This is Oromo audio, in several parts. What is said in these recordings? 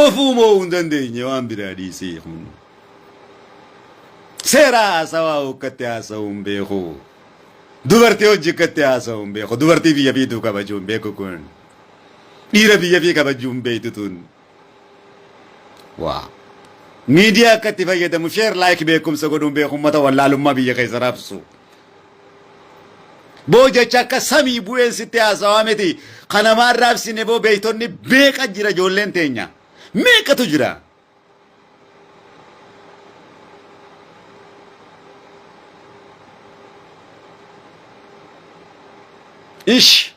Ofuu moo'uu hin dandeenye waan biraa dhiisee kun. Seera haasawaa hokkatti haasa'uu hin beeku. Dubartii hojii akkatti haasa'uu hin beeku. Dubartii biyya fiituu kabajuu hin beeku kun. Dhiira biyya fi kabajuu hin beektu tun. Waa. Miidiyaa akka itti fayyadamu share like beekumsa godhuun beeku uummata wallaalummaa biyya keessa raabsu. Boo jecha akka samii bu'een sitti haasawaa miti. Kana maan raabsine boo beektonni meeqa jira ijoolleen teenya. Meeqatu jira. Ish.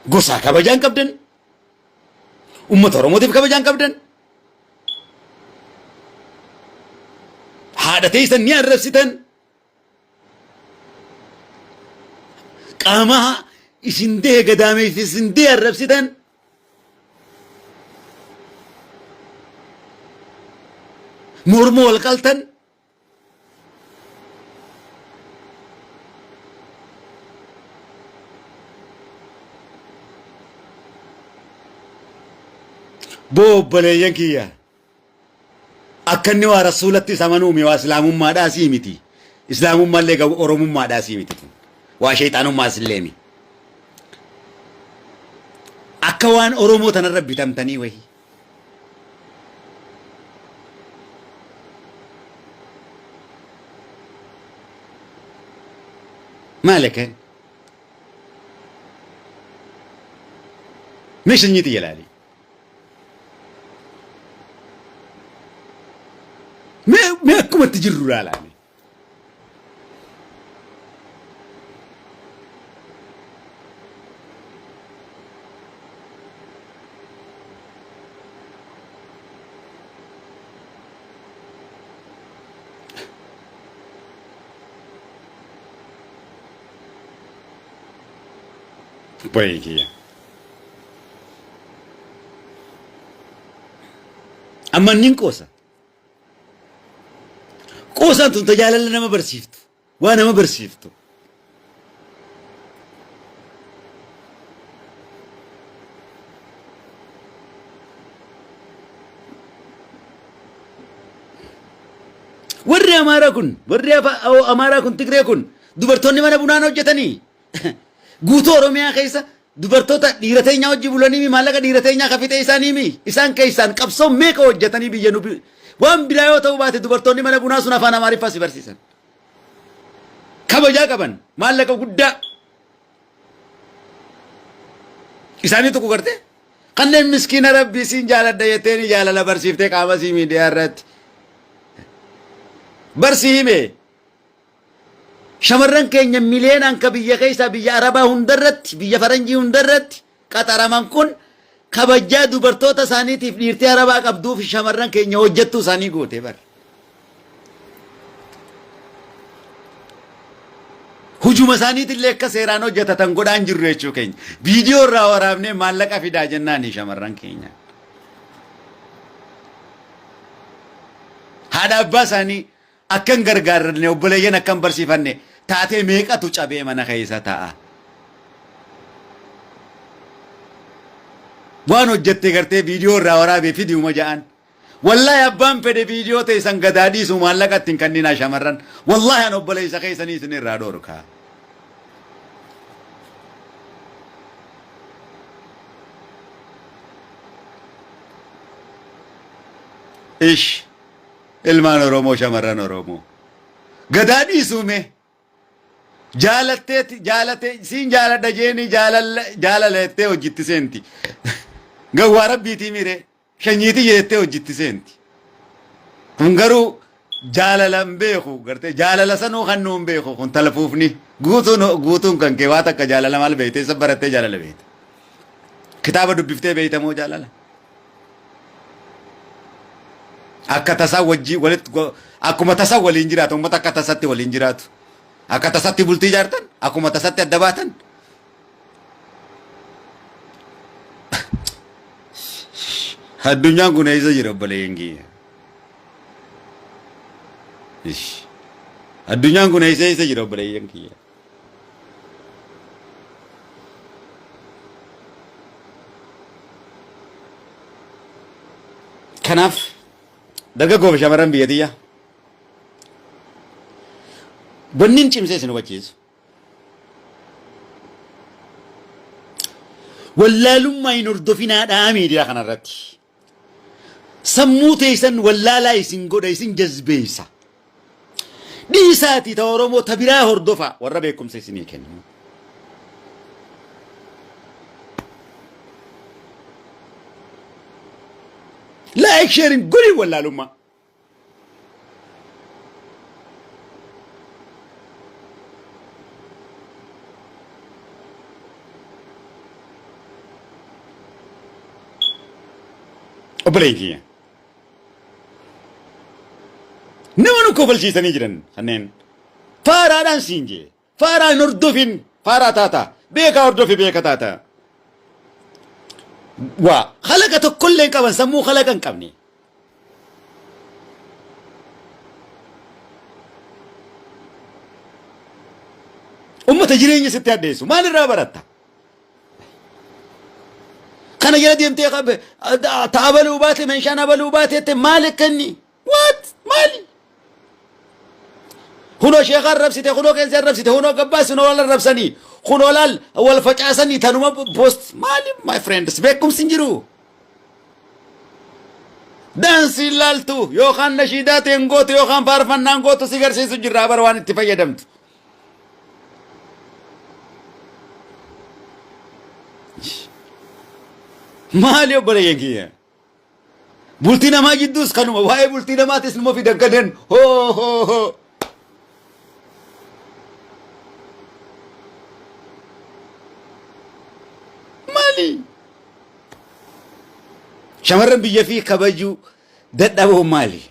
Gosaa kabajaan qabdan. Uummata Oromootiif kabajaan qabdan. Haadha teessan ni arrabsitan. Qaama isin dehe gadaameessi isin dehe arrabsitan. Morma wal qaltan. Boo obboleeyyan kiyya akka inni waa rasuulattis amanuumi waa islaamummaadhaasii miti. Islaamummaallee gabu oromummaadhaasii miti kun. Waa sheexaanummaas illee mi. Akka waan Oromoo tanarra bitamtanii wayii. Maal akkan? Mee sanyii tiyya laali. Mee akkuma itti jirru laalaa. Bayii kiyya. Amma inni qoosa. Qoosaan tun tajaajila nama barsiiftu. Waa nama barsiiftu. Warri Amaaraa kun, warri Amaaraa kun Tigree kun dubartoonni mana bunaan hojjetanii Guutuu Oromiyaa keessa dubartoota dhiira teenyaa hojii bulanii mi maallaqa dhiira teenyaa ka fixee isaanii mi isaan keessaan qabsoo meeqa hojjetanii biyya nu waan biraa yoo ta'uu baate dubartoonni mana bunaa sun afaan Amaariffaa si barsiisan. Kabajaa qaban maallaqa guddaa isaanii tokko gartee kanneen miskiina rabbii siin jaaladha jetteeni jaalala barsiiftee qaama sii miidiyaa irratti barsii hime. Shamarran keenya miliyeenaan ka biyya keessaa biyya Arabaa hundarratti biyya faranjii hundarratti qaxaraman kun kabajaa dubartoota isaaniitiif dhiirtii Arabaa qabduuf shamarran keenya hojjettuu isaanii goote bar. Hujuma isaaniitillee akka seeraan hojjetatan godhaan jirru jechuu keenya. Viidiyoo irraa waraabnee maallaqa fidaa jennaani shamarran keenya. Haadha abbaa isaanii Akka hin gargaarranne, obboleeyyan akka hin barsiifanne taatee meeqatu cabee mana keessa ta'a. Waan hojjette gartee viidiyoo irraa waraabee fidiuma ja'an. Wallaahi abbaan fedhe viidiyoo teessan gadaa dhiisu maallaqa ittiin kanninaa shamarran. Wallaahi an obboleessa keessanii isin irraa dhoorka. Ish. Ilmaan Oromoo shamarran Oromoo. Gadaa dhiisuu mee. Jaalatteeti jaalate siin jaaladha jeeni jaalala jaalala jettee hojitti seenti. Gawwaa rabbiitii mire shanyiitii jettee hojitti seenti. Kun garuu jaalala hin beeku gartee jaalala sanuu kan nuu hin beeku kun talafuufni guutuun guutuun kan kee waa takka jaalala maal beekte isa barattee jaalala beekte. Kitaaba dubbiftee beekta moo jaalala? Akka tasaa wajjii walitti akkuma tasaa waliin jiraatu uummata akka tasatti waliin jiraatu. Akka tasatti bultii ijaartan akkuma tasatti adda baatan. Addunyaan kun eessa jira obboleeyyan kiyya? Ish. Addunyaan kun eessa eessa jira obboleeyyan kiyya? Kanaaf dargaggoo fi shamarran biyya tiyya wanni cimsee isin hubachiisu wallaalummaa hin hordofinaadhaa miidiyaa kanarratti. Sammuu teessan wallaalaa isin godha isin jazbeessa. Dhiisaatii ta Oromoo ta biraa hordofaa warra beekumsa isinii kennu. Like sharing godhi wallaalummaa. Obboleen kiyya. Nama nu kofalchiisanii jiran kanneen faaraadhaan siin jee faaraa hin hordofin faaraa taata beekaa hordofi beeka taata. Waa halaqa tokkollee hin qaban sammuu halaqa hin qabne. Ummata jireenya sitti hadheessu maalirraa baratta? Kana jala deemtee ta abaluu baate meeshaan abaluu baate jette maal akka inni? What? Maali? Kunoo sheeka arrabsite, kunoo qeensi arrabsite, kunoo gabbaas, kunoo wal arrabsanii, kunoo laal wal facaasanii tanuma post maali my friends beekumsi hin jiru. Daansiin laaltu yookaan nashiidaa ta'een gootu yookaan faarfannaan gootu si garsiisu jirra bara waan itti fayyadamtu. Maali obboleeyyan kiyya? Bultii namaa jidduus kanuma waa'ee bultii namaatis numa fidan kanneen hoo hoo hoo. Maali? Shamarran biyya fi kabajuu dadhaboo maali?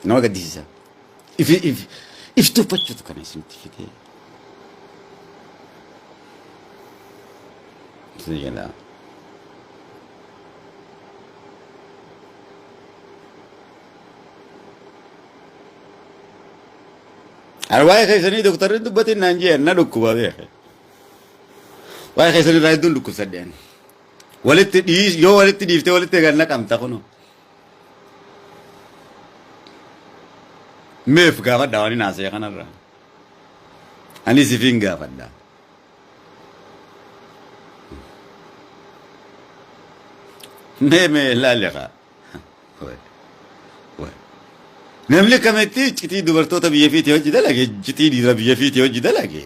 Nama gaddisiisa. Ifi if if tuffachuutu kana isinitti fidee. Isin jalaa. Ani waa'ee keessanii doktarri hin dubbatin naan jee na dhukkuba beeke. Waa'ee keessanii irraa hedduun dhukkubsadhe ani. Walitti dhiis yoo walitti dhiiftee walitti eegan naqamta kunoo. Meef gaafadha waan hin haasa'e kanarra. Ani sifiin gaafadha. Mee mee ilaali kaa. Namni kamitti iccitii dubartoota biyya fiitii hojii dalage iccitii dhiira biyya fiitii hojii dalage.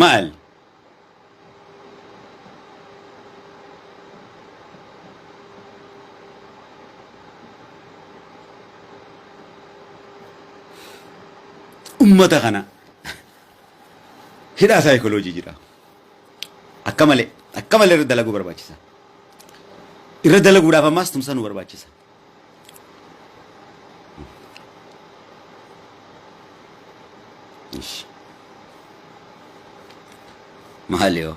Maal? Ummata kana hidhaa saayikoloojii jira. Akka malee akka malee irra dalaguu barbaachisa. Irra dalaguudhaaf ammaas tumsa nu barbaachisa. Ish. Maali yoo?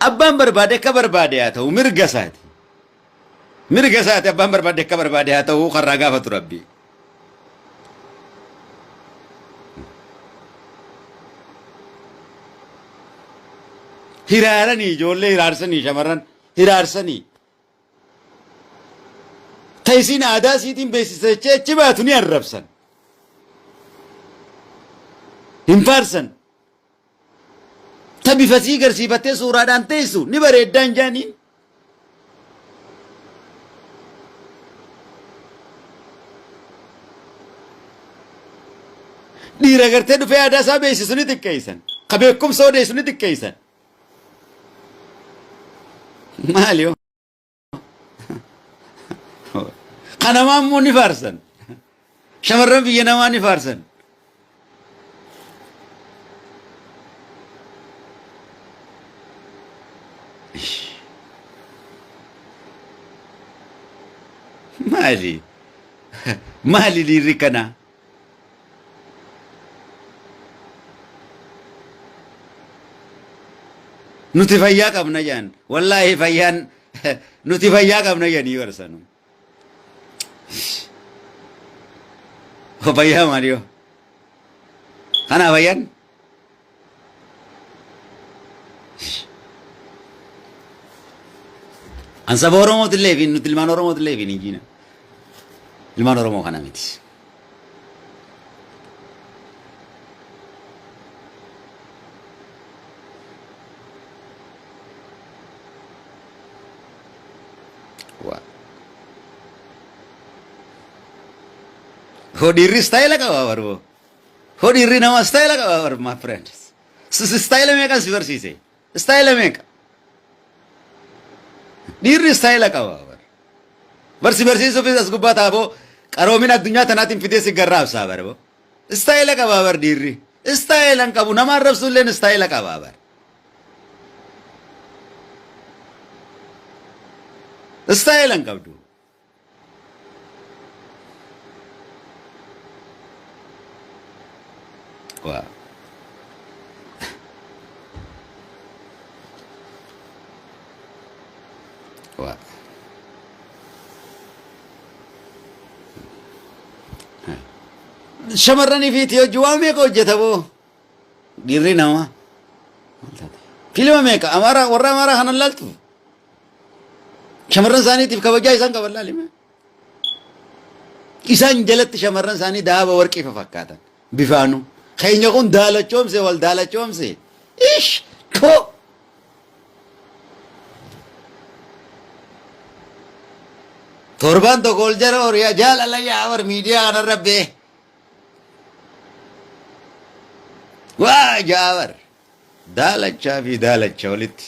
Abbaan barbaade akka barbaade haa ta'u mirga isaati. Mirga isaati abbaan barbaade akka barbaade haa ta'u karraa gaafatu rabbi. Hiraaranii ijoollee hiraarsanii shamarran hiraarsanii. Ta isiin aadaa isiitiin beeksisa jechee achi baatu ni arrabsan. Hin faarsan. Ta bifa sii garsiifattee suuraadhaan teessu ni bareeddaan jaaniin. Dhiira gartee dhufee aadaa isaa beeksisu ni xiqqeessan. Ka beekumsa odeessu ni xiqqeessan. Maali yoo? Kanamaa immoo ni faarsan. Shamarran biyya namaa ni faarsan. Maali? Maali dhiirri kanaa? Nuti fayyaa qabna jedhan. Wallaahi fayyaan nuti fayyaa qabna jedhanii barsanu. Fayyaa maali yoo? Kanaa fayyaan? An saba Oromootillee fi nuti ilmaan Oromootillee fi hin jiina. Ilmaan Oromoo kana miti. Waa. Hoo dhiirri istaayila qaba barboo. Hoo dhiirri nama istaayila qaba bar my friends. Istaayila meeqan si barsiise? Istaayila meeqa? Dhiirri istaayila qaba bar. Bar si barsiisuufis as gubbaa taaboo qaroomina addunyaa tanaatiin fidee si garraabsaa barboo. Istaayila qaba bar dhiirri. Istaayila hin qabu nama arrabsuulleen istaayila qaba bar. Istaayila hin qabdu. Waa. Waa. Shamarranii fi itti hojii waan meeqa hojjeta boo? Dhiirri nama. Fiilma meeqa? Amaaraa warra Amaaraa kanan laaltu. Shamarran isaaniitiif kabajaa isaan qaban laalime. Isaan jalatti shamarran isaanii daaba warqii fakkaatan. Bifaanu. Keenya kun daalachoomse wal daalachoomse. Ish! Too! Torbaan tokko ol jara horiyaa jaalala yaa bar miidiyaa kanarra bee. Waa jaabar. Daalachaa fi daalacha walitti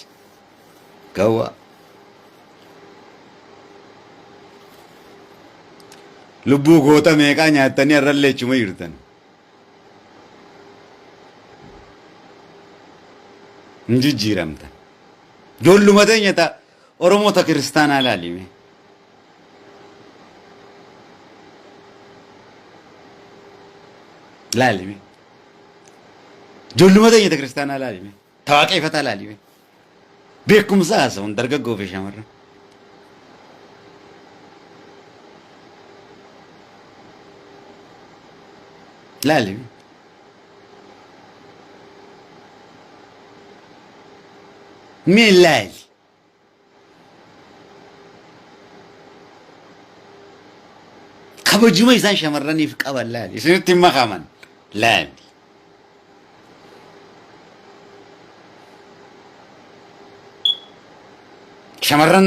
gawwaa. Lubbuu goota meeqaa nyaattanii har'allee achuma jirtan. Hin jijjiiramtan. Ijoolluma teenya ta Oromoo ta kiristaanaa laalime. Laalime. Ijoolluma teenya ta kiristaanaa laalime. Ta waaqeeffataa laalime. Beekumsa haasa'uun dargaggoo fi shamarran. Laalime. Mee laali. Kabajuma isaan shamarraniif qaban laali. Isinitti hin makaman laali. Shamarran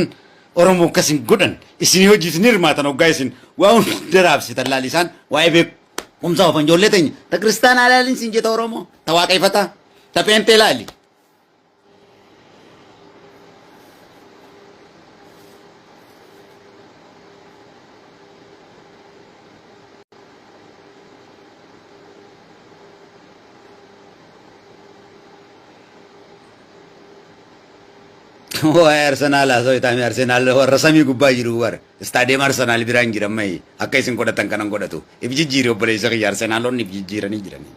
Oromoo akkas hin godhan. Isinii hojii isin hirmaatan hoggaa isin waa hunda raabsitan laali isaan waa'ee beekumsaa ofan ijoollee teenya. Ta kiristaanaa laaliin siin jeta Oromoo. Ta waaqeffataa. Ta pheenxee laali. Waa'ee Arsenaal haasa'u itaami Arsenaal warra samii gubbaa jiru bara istaadiyeem Arsenaal biraan jira ammayi akka isin godhatan kanan godhatu if jijjiiri obboleessa kiyya Arsenaalonni if jijjiiranii jiranii.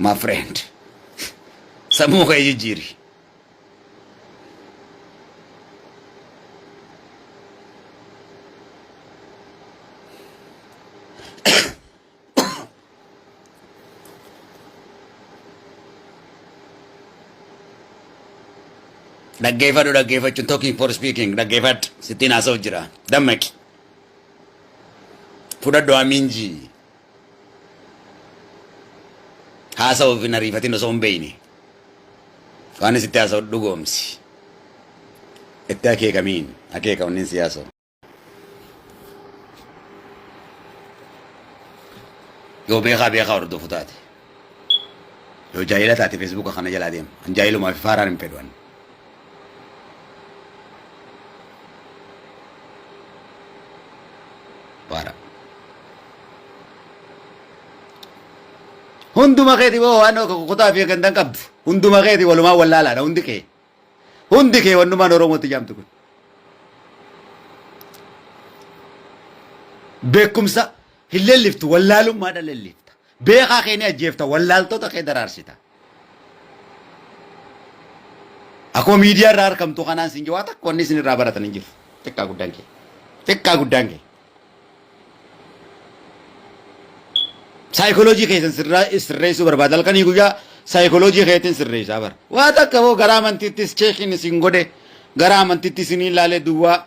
My friend. Sammuu kee jijjiiri. Dhaggeeffadhu dhaggeeffachuun talking for speaking dhaggeeffadhu sittiin haasa'u jira dammaqi fudhadhu amiinjii. Haasa'uuf hin ariifatin osoo hin beeyne. Waan sitti haasa'u dhugoomsi. Itti akeekamiin akeeka wanni si haasa'u. Yoo beekaa beekaa hordofu taate. Yoo jaahila taate feesbuuka kana jalaa deema. An jaahilumaa fi faaraan hin fedhu an. Faara. Hunduma keeti boo waan kutaa fi gandan qabdu. Hunduma keeti walumaa wallaalaadha hundi kee. Hundi kee wannumaan Oromootti jaamtu kun. Beekumsa hin lelliftu wallaalummaadha lellifta. Beekaa kee ni ajjeefta wallaaltota kee daraarsita. Akkuma miidiyaa irraa argamtu kanaan siin waa takka wanni isin irraa baratan hin jiru. Xiqqaa guddaan kee. Xiqqaa guddaan kee. Saayikooloojii keessan sirreessuu barbaada. Halkanii guyyaa Saayikooloojii keetiin sirreessaa bara. Waa takka hoo gara amantiittis cheekiin isin godhe, gara amantiitti isin ilaalee duwwaa,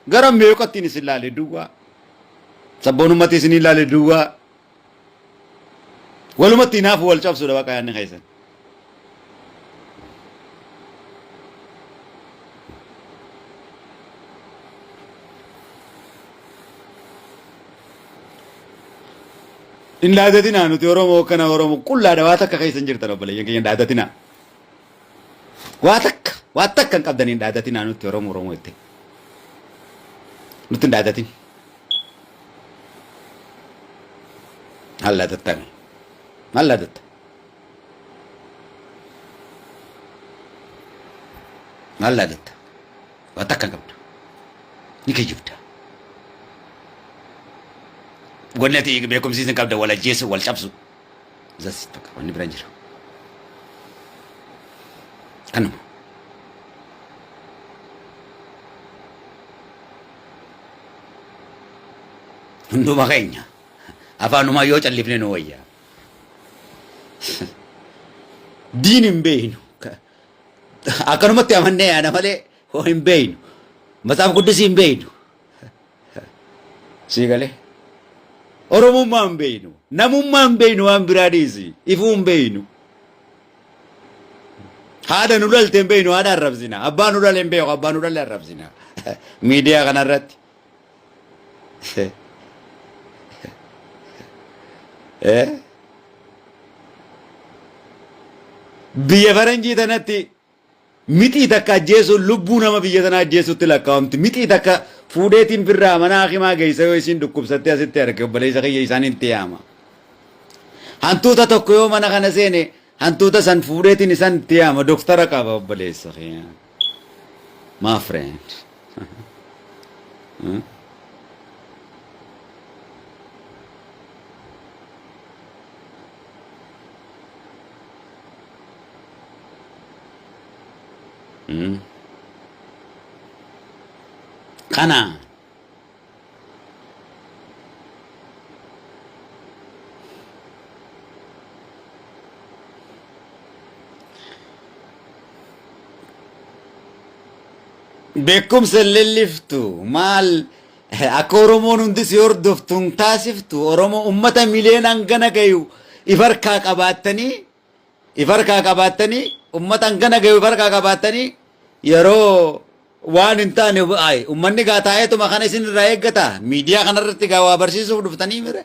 gara meeqattiin isin ilaalee duwwaa, sabboonummaatti isin ilaalee duwwaa. Walumatti hinaafu wal cabsuudha baqa yaadni keessan. Hin dhaadatinaa, nuti Oromoo kana Oromoo qullaadha, waa takka keessa hin jirtan, obboleeyyan keenya, hin dhaadatinaa. Waa takka, waa takka hin qabdan, hin dhaadatinaa, nuti Oromoo Oromoo jettee. Nutti hin dhaadatin. Maal dhaadattame? Maal dhaadatta? Maal dhaadatta? Waa takka hin qabdu. Ni kijibda. Wanni ati beekumsi isin qabda wal ajjeesu, wal cabsu. Zas bakka wanni bira hin jiru. Kanuma. Hunduma keenya afaanumaa yoo callifne nu wayya. Diin hin beeynu. Akkanumatti amannee yaana malee hoo hin beeynu. Matsaaf Quddusii hin beeynu. Sii galee. Oromummaa hin beeynu. Namummaa hin beeynu, waan biraa dhiisi. Ifuu hin beeynu. Haadha nu dhalte hin beeynu, haadha arrabsina. Abbaa nu dhale hin beeku, abbaa nu dhale arrabsina. Miidiyaa kanarratti. Eh? Biyya faranjii tanatti mixii takka ajjeesuun lubbuu nama biyya tanaa ajjeesutti lakkaa'amti. Mixii takka fuudheetiin firraa mana hakimaa geessa yoo isiin dhukkubsattee asitti arge, obboleessa kiyya isaaniin itti yaama. Hantuuta tokko yoo mana kana seene, hantuuta san fuudheetiin isaan itti yaama, doktara qaba obboleessa kiyya. My friend. Hmm? Hmm. Kana beekumsa lelliftu maal akka Oromoon hundi si hordoftu hin taasiftu. Oromoo ummata miliyoona hangana gayu if harkaa qabaattanii, if harkaa qabaattanii, ummata hangana gayu if harkaa qabaattanii, yeroo waan hin taane ay ummanni gaa taa'eetuma kana isin irraa eeggata. Miidiyaa kanarratti gaa waa barsiisuuf dhuftanii mire.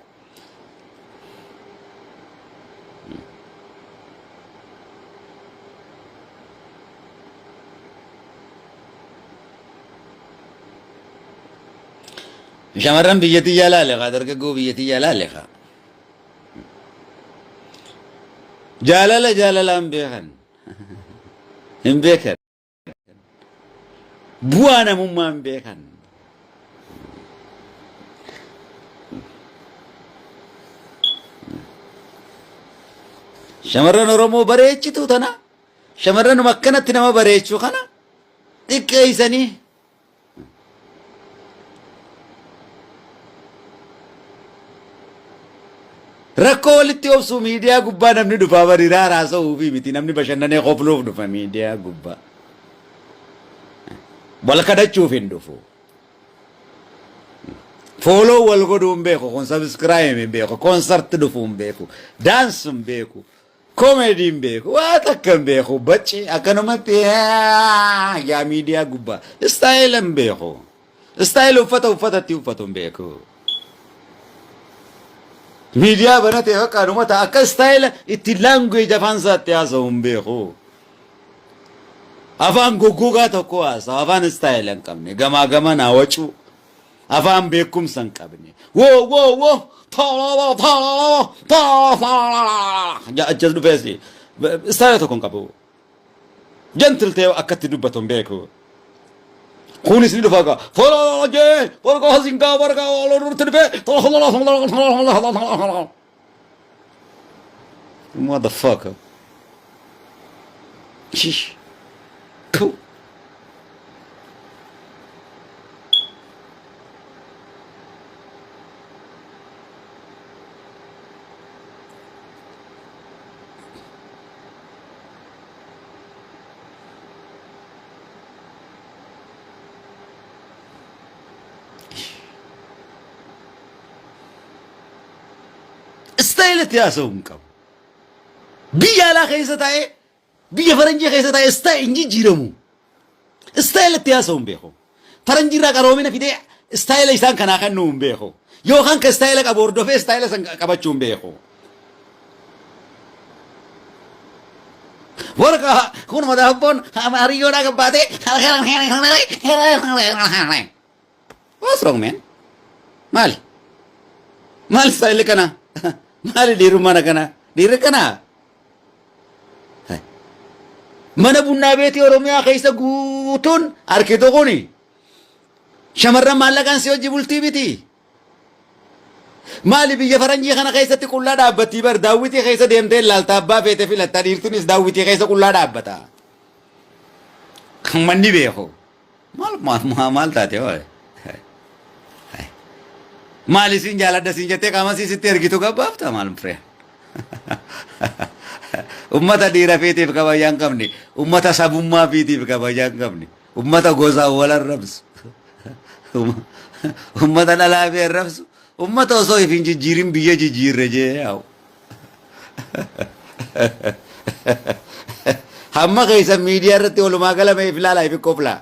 Shamarran biyya tiyyaa laale kaa, dargaggoo biyya tiyyaa laale kaa. Jaalala jaalalaan beekan hin beekan. Bu'aa namummaa hin beekan. Shamarran Oromoo bareechituu tana, shamarranuma akkanatti nama bareechuu kana xiqqeessanii. Rakkoo walitti obsuu miidiyaa gubbaa namni dhufaa bari raaraa sa'uufi miti, namni bashannanee kofluuf dhufa miidiyaa gubbaa. Wal kadhachuuf hin dhufu. Follow wal godhuu hin beeku, kun subscribe hin beeku, concert dhufuu hin beeku, dance hin beeku, comedy hin beeku, waa takka hin beeku, bacci akkanumatti yaa miidiyaa gubbaa. Style hin beeku. Style uffata uffatatti uffatu hin beeku. Miidiyaa banatee fakkaatuma ta'a, akka style itti language afaan isaatti haasa'u hin beeku. Afaan goggogaa tokko haasa'a, afaan style hin qabne, gamaa gamanaa wacuu, afaan beekumsa hin qabne. Woo woo woo taalala taalala taalala achas dhufees style tokko hin qabu. Gentle ta'e akkatti dubbatu hin beeku. Kunis ni dhufa gaa. Foloo jee foloo hasingaa bargaa waloo durti dhufee. Motherfucker. Shish. Puh. Istaayila itti haasa'u hin qabu. Biyya alaa keessa taa'ee biyya faranjii keessa taa'ee istaayil hin jijjiiramu. Istaayila itti haasa'u hin beeku. Faranjii irraa qaroomina fidee istaayila isaan kanaa kennuu hin beeku. Yookaan ka istaayila qabu hordofee istaayila san qabachuu hin beeku. Warqa kun madaabboon hariyyoodhaa gabbaatee. What's wrong man? Maali? Maali istaayilli kana? Maali dhiirummaan akkanaa? Dhiirri akkanaa? Mana bunnaa beetii Oromiyaa keessa guutuun arkitu kuni shamarran maallaqaan si hojii bultii miti. Maali biyya faranjii kana keessatti qullaa dhaabbattii bar daawwitii keessa deemtee ilaalta abbaa feete filatta dhiirtinis daawwitii keessa qullaa dhaabbata. Kan manni beeku. Maal maal maal taate hoo? Maal isin jaaladha siin jettee qaama sii sitti ergitu gabbaafta maal firee? Ummata dhiira fiitiif kabajaa hin qabne, ummata sabummaa fiitiif kabajaa hin qabne, ummata gosaan wal arrabsu, ummata dhalaa fi arrabsu, ummata osoo if hin jijjiirin biyya jijjiirre jee yaa'u. Hamma keessa miidiyaa irratti walumaa galame if ilaalaa if koflaa.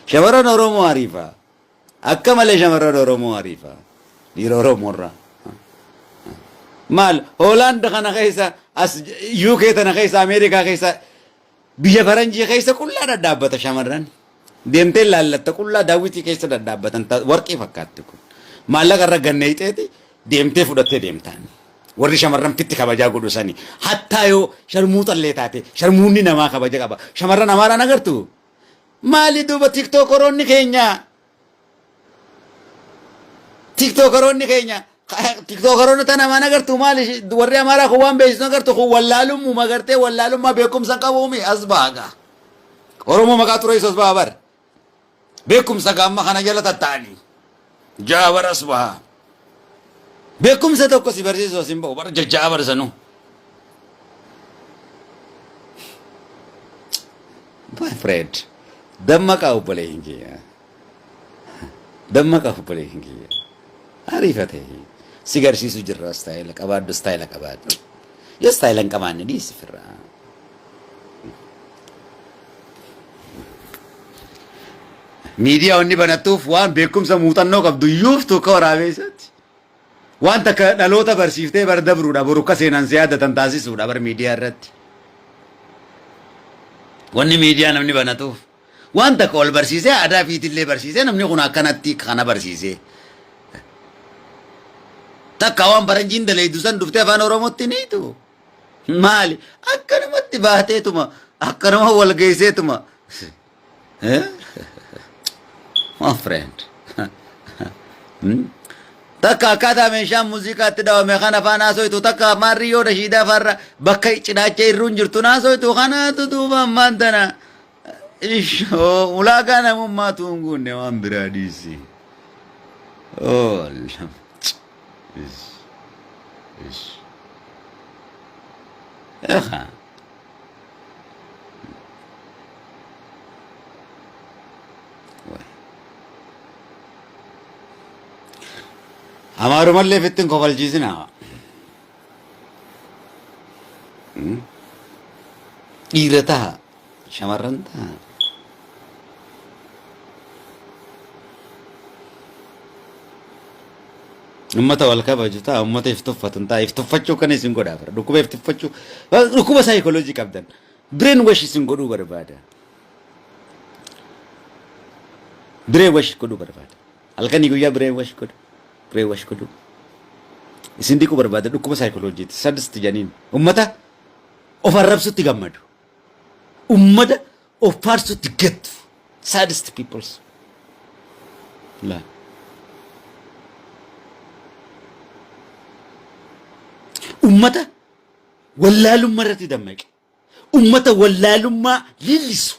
Shamarran Oromoo ariifa. Akka malee shamarran Oromoo ariifa. Dhiira Oromoo irraa. Maal Hoolaand kana keessa as UK tana keessa Ameerikaa keessa Biyya faranjii keessa qullaa dhadhaabbata shamarran. Deemtee laallatta qullaa daawwitii keessa dhadhaabbatan warqii fakkaatti kun. Maallaqa irra ganneeyxeeti deemtee fudhattee deemtaan. Warri shamarran fitti kabajaa godhu sani. Hattaa yoo sharmuuxallee taate sharmuunni namaa kabaja qaba. Shamarran Amaaraan agartu? Maali duuba tiktookaroonni keenya Tiktookaroonni keenya tiktookaroonni tana maan agartu maali warri amaaraa kun waan beeksisu agartu kun wallaalummuma gartee wallaalummaa beekumsa hin qabuumi as baaga. Oromoo maqaa xureessu as baha bar. Beekumsa gaamma kana jala tatta'anii. Ja'a bar as baha. Beekumsa tokko si barsiisu as hin bahu bar jajja'a bar sanuu. My friend, dammaqaa obboleeyyin kiyya. Dammaqa obboleeyyin kiyya. Ariifate. Si garsiisu jirra istaayila qabaadhu istaayila qabaadhu. Yoo istaayila hin qabaanne dhiisi firraa. Miidiyaa wanni banattuuf waan beekumsa muuxannoo qabdu yuuftu akka waraabeessaatti. Waan takka dhaloota barsiiftee bar dabruudha boru akka seenaan si yaadatan taasisuudha bar miidiyaa irratti. Wanni miidiyaa namni banatuuf. Waan takka wal barsiisee aadaa fiitillee barsiisee namni kun akkanatti kana barsiisee. Takka waan faranjiin dalaydu san dhuftee afaan Oromootti ni hiitu. Maali? Akkanumatti baateetuma akkanuma wal geesseetuma. My friend. Takka akkaataa meeshaan muuziqaatti dhawame kan afaan haasoytu takka maarriyyoo rashiidaa faarra bakka cinaacha irruun jirtu haasoytu kanaatu duuba ammaan tana. Ishoo ulaagaa namummaatu hin guunne waan biraa dhiisi. Oh, ish, ish. Eha. Amaarumallee ofitti hin kofalchiisinaa. Dhiira taha. Shamarran taha. Ummata wal kabaju ta'a, ummata if tuffatu ta'a. If tuffachuu kana isin godhaa bara. Dhukkuba if tuffachuu, dhukkuba saayikooloojii qabdan. Brain wash isin godhuu barbaada. Brain wash godhuu barbaada. Halkanii guyyaa brain wash godhu. Brain wash godhuu. Isin dhiquu barbaada dhukkuba saayikooloojiiti. Sadisti janiin. Ummata of arrabsutti gammadu. Ummata of faarsutti gattu. Saddest peoples. Laa. Ummata wallaalummaa irratti dammaqe. Ummata wallaalummaa lillisu.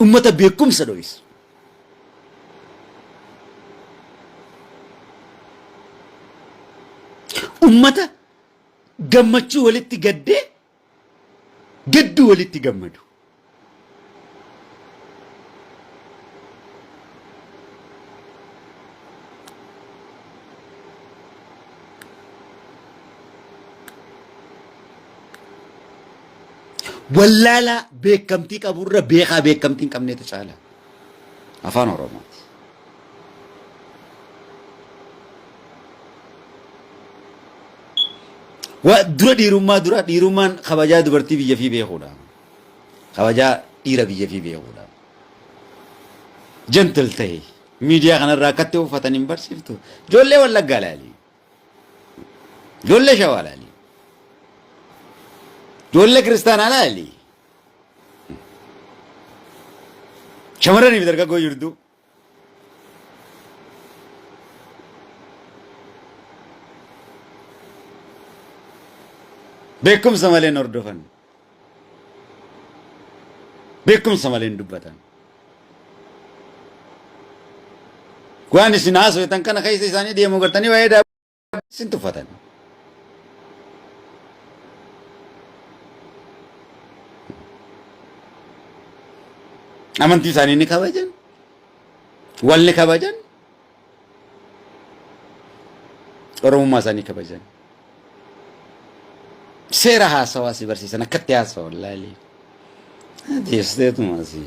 Ummata beekumsa dho'isu. Ummata gammachuu walitti gaddee gadduu walitti gammadu. Wallaalaa beekamtii qaburra beekaa beekamtii hin qabneetu caala. Afaan Oromooti. Wa dura dhiirummaa dura dhiirummaan kabajaa dubartii biyya fi beekuudha. Kabajaa dhiira biyya fi beekuudha. Gentle ta'e miidiyaa kanarraa akkatti uffatan hin barsiiftu. Ijoollee Wallaggaa laali. Ijoollee Shawaa laali. Ijoollee Kiristaanaa laali. Shamarranii fi dargaggoo jirtu. Beekumsa malee hin hordofan. Beekumsa malee hin dubbatan. Waan isin haasoftan kana keessa isaanii deemu gartanii waa'ee daaboo isin tuffatan. Amantii isaanii ni kabajan. Wal ni kabajan. Oromummaa isaanii kabajan. Seera haasawaa si barsiisan akkatti haasawa wallaahi. Deesteetuma si.